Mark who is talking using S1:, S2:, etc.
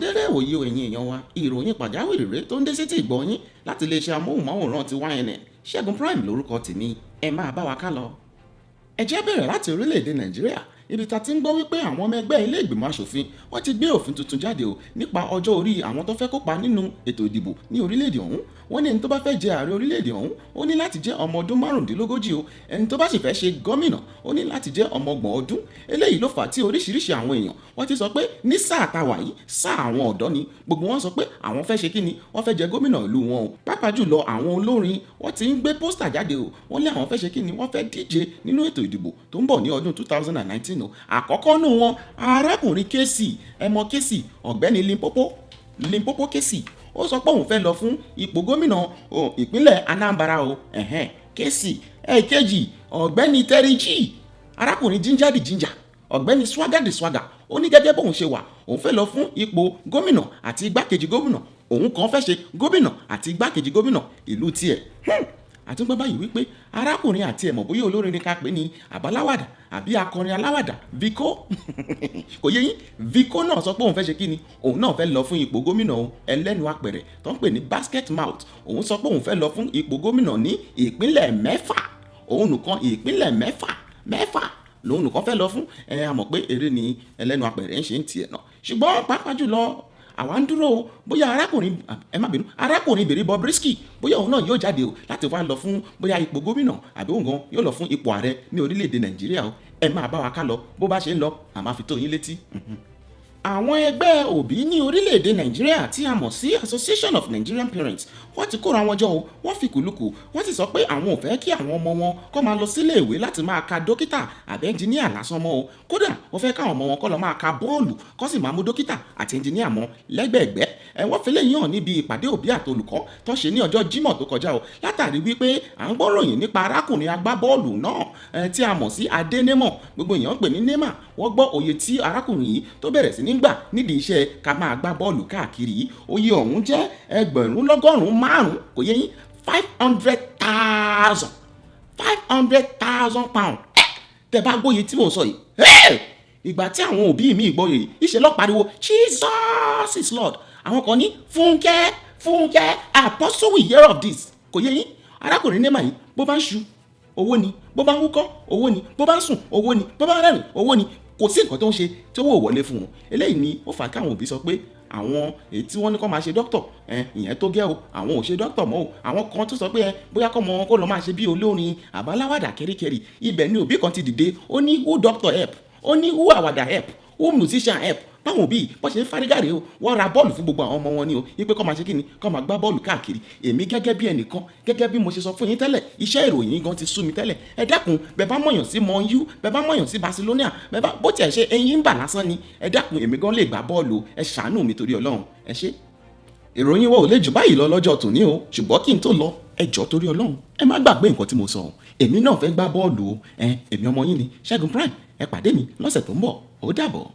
S1: Dédé ìwòyí o, ẹ̀yin èèyàn wa. Ìròyìn pàjáwìrì rèé tó ń dé sétí ìgbọ́ yín láti iléeṣẹ́ amóhùnmáwòrán ti YNN. Ṣẹ́gun Prime lórúkọ tèmi. Ẹ máa bá wa ká lọ. Ẹ jẹ́ bẹ̀rẹ̀ láti orílẹ̀-èdè Nàìjíríà, ibi tá ti ń gbọ́ wípé àwọn ọmọ ẹgbẹ́ ilé ìgbìmọ̀ asòfin, wọ́n ti gbé òfin tuntun jáde o nípa ọjọ́ orí àwọn tó fẹ́ kópa nínú ètò ìdìbò ní orílẹ̀-èdè ọ̀hún. Wọ́n ní ẹni tó bá fẹ́ jẹ ààrẹ orílẹ̀-èdè ọ̀hún, ó ní láti jẹ́ ọmọ ọdún 35 o. Ẹni tó bá sì fẹ́ ṣe gómìnà, ó ní láti jẹ́ ọmọ 30 ọdún. Eléyìí ló fà á tí oríṣiríṣi àwọn èèyàn, wọ́n ti sọ pé ní sáà tá wà yìí, sáà àwọn ọ̀dọ́ ni. Gbogbo wọn sọ pé àwọn fẹ́ ṣe kíni, wọ́n fẹ́ jẹ gómìnà ìlú wọn o. Pàápàá jùlọ, àwọn olórin, wọ́n ti ń gbé poster jáde o. Wọ́n ní àwọn fẹ́ ṣe kíni, wọ́n fẹ́ díje nínú ètò ìdìbò tó ń bọ̀ ní ọdún 2019 o. Àkọ́kọ́ nù wọn, arákùnrin Kcee. Ẹ mọ Kcee, ọ̀gbẹ́ni Limpopo, Limpopo Kcee. Ó sọ pé òun fẹ́ lọ fún ipò gómìnà ìpínlẹ̀ Anambra o. Ẹ̀hẹ́n, Kcee. Ẹ̀ẹ̀kejì, ọ̀gbẹ́ni Terry G, arákùnrin Ginger the Ginger, ọ̀gbẹ́ni Swagger the Swagger. Ó ní gẹ́gẹ́ bóun ṣe wà, òun fẹ́ lọ fún ipò gómìnà àti igbákejì gómìnà. Òun kan fẹ́ ṣe gómìnà àti igbákejì gómìnà ìlú tiẹ̀. Àtúngbọ́n báyìí wípé arákùnrin àti ẹ̀mọ̀, bóyá olórin ni ká pè ní àbáláwàdà àbí akọrin aláwàdà, Vico, kò yé yín. Vico náà sọ pé òun fẹ́ ṣe kí ni, òun náà fẹ́ lọ fún ipò gómìnà o. Ẹlẹ́nu apẹ̀rẹ̀ tó ń pè ní Basket Mouth, òun sọ pé òun fẹ́ lọ fún ipò gómìnà ní ìpínlẹ̀ 6. Òun nìkan, ìpínlẹ̀ 6, 6 lòun nìkan fẹ́ lọ fún. Ẹ a mọ̀ pé eré ni ẹlẹ́nu apẹ̀rẹ̀ ń ṣe ń tiẹ̀ náà, ṣùgbọ́n pàápàá jùlọ, àwa ń dúró o, bóyá arákùnrin, ẹ má bínú, arákùnrin bèrè Bobrisky, bóyá òun náà yóò jáde o láti wá lọ fún bóyá ipò gómìnà, àbí òun gan yóò lọ fún ipò ààrẹ ní orílẹ̀-èdè Nàìjíríà o. Ẹ máa bá wa ká lọ. Bó bá ṣe ń lọ, àá fi tó yín létí. Àwọn ẹgbẹ́ òbí ní orílẹ̀-èdè Nàìjíríà tí a mọ̀ sí Association of Nigerian Parents, wọ́n ti kóra wọn jọ o. Wọ́n fi kùlùkù, wọ́n sì sọ pé àwọn ò fẹ́ kí àwọn ọmọ wọn kó máa lọ sílé ìwé láti máa ka dókítà àbí ẹnjìníà lásán mọ́ o. Kódà, wọ́n fẹ́ káwọn ọmọ wọn kó lọ máa ka bọ́ọ̀lù, kó sì máa mú dókítà àti ẹnjìníà mọ́ lẹ́gbẹ̀ẹ́gbẹ́. Ẹ wọ́n fi léyìn hàn níbi ìpàdé òbí àti olùkọ́ tó ṣe ní ọjọ́ Jímọ̀ tó kọjá o, látàrí wípé à ń gbọ́ ròyìn nípa arákùnrin agbábọ́ọ̀lù náà tí a mọ̀ sí Adé Neymar, gbogbo èèyàn ń pè ní Neymar. Wọ́n gbọ́ òye tí arákùnrin yìí tó bẹ̀rẹ̀ sí ní gbà nídìí iṣẹ́ ká máa gbá bọ́ọ̀lù káàkiri yìí. Oye ọ̀hún jẹ́ 500,000, kò yé yín, 500,000, £500,000. Tẹ bá gbóye tí mò ń sọ yìí, ìgbà tí àwọn òbí mi gbọ́ yìí, ìṣe ló pariwo, "Jesus is Lord." Àwọn kan ní, "Fúnkẹ́, Fúnkẹ́, Apostle will hear of this." Kò yé yín. Arákùnrin Neymar yìí, bó bá ń ṣu, owó ni. Bó bá ń wúkọ́, owó ni. Bó bá ń sùn, owó ni. Bó bá ń rẹ́rìn, owó ni. Kò sí nǹkan tó ń ṣe tí owó ò wọlé fún wọn. Eléyìí ni ó fà á káwọn òbí sọ pé àwọn èyí tí wọ́n ní kó máa ṣe dókítà ẹ, ìyẹn tó gẹ́ o, àwọn ò ṣe dókítà mọ́ o. Àwọn kan tó sọ pé ẹ bóyá kọ́ mọ wọn kó lọ máa ṣe bí olórin àbáláwàdà kẹ́ríkẹ́rí. Ibẹ̀ ni òbí kan ti dìde. Ó ní, "Who doctor help?" Ó ní, "Who àwàdà help? Who musician help?" Báwọn òbí bọ́n ṣe ń fárígàrè o, wọ́n ra bọ́ọ̀lù fún gbogbo àwọn ọmọ wọn ni o, wípé kọ́ máa ṣe kíni, kọ́ máa gbá bọ́ọ̀lù káàkiri. Èmi gẹ́gẹ́ bí ẹnìkan, gẹ́gẹ́ bí mo ṣe sọ fún yín tẹ́lẹ̀, iṣẹ́ ìròyìn gan ti sú mi tẹ́lẹ̀. Ẹ dákun, bẹ́ẹ̀ bá mọ̀yàn sí Man U, bẹ́ẹ̀ bá mọ̀yàn sí Barcelona, bẹ́ẹ̀ bá bó tiẹ̀ ṣe eyín ń bà lásán ni, ẹ dákun, èmi gan lè gbá bọ́ọ̀lù. Ẹ ṣàánú mi torí Ọlọ́run. Ẹ ṣé. Ìròyìn wa ò lè jù báyìí lọ lọ́jọ́ tòní o. Ṣùgbọ́n kí n tó lọ, ẹ jọ̀ọ́, torí Ọlọ́run, ẹ má gbàgbé nǹkan tí mo sọ. Èmi náà fẹ́ gbá bọ́ọ̀lù o. Ẹ èmi ọmọ yín ni, Ṣẹ́gun Prime. Ẹ pàdé mi lọ́sẹ̀ tó ń bọ̀. Ó dàbọ̀.